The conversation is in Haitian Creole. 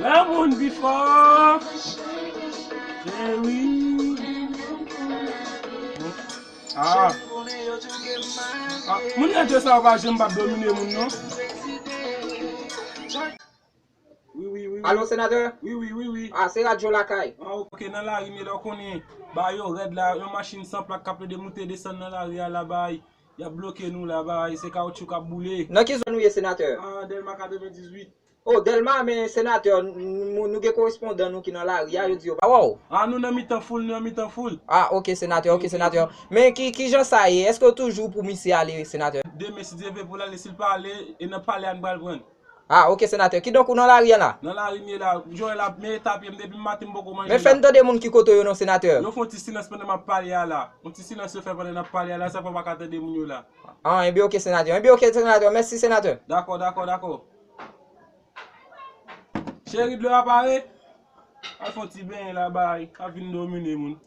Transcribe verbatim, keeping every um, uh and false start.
Yon moun pi fò. Cheri. Ah. Ah, moun rete sa yo pa janm pa domine moun non. Wi, wi, wi, wi. Alo, senatè? Wi, wi, wi, wi. Ah, se radyo lakay. Ah, ok, nan lari m ye la, w konnen bagay yo rèd la, yon machin san plak k ap plede moute desann nan lari a la, bagay, y ap bloke nou la, bagay, se kawotchou k ap boule. Nan ki zòn ou ye, senatè? Ah, Dèlma katrevendizuit. Oh, Dèlma, men senatè, n-, n-, nou gen korespondan nou ki nan lari a, yo di yo pa wè w. Ah, nou nan mitan foul, nou nan mitan foul. Ah, ok, senatè, ok, senatè. Men ki, ki jan sa ye? Èske w toujou pou misye ale, senatè? Demen, si Dye vle, pou l ale, si l pa ale, e nan palè a n pral pran l. Ah, ok, senatè. Kidonk, ou nan lari a la? Nan lari m ye la. Joel ap men eta pye m depi maten m poko manje la. Men fè n tande moun ki kote w yo non, senatè. Yo fè yon ti silans pandan m ap pale a la. Yon ti silans yo fè pandan n ap pale a la, sa fè w pa ka tande moun yo la. Ah, enben, ok, senatè. Enben, ok, senatè. Mèsi, senatè. Dakò, dakò, dakò. Cheri, dlo a pare? Al fè yon ti benyen la, bay. Ap vin domine moun.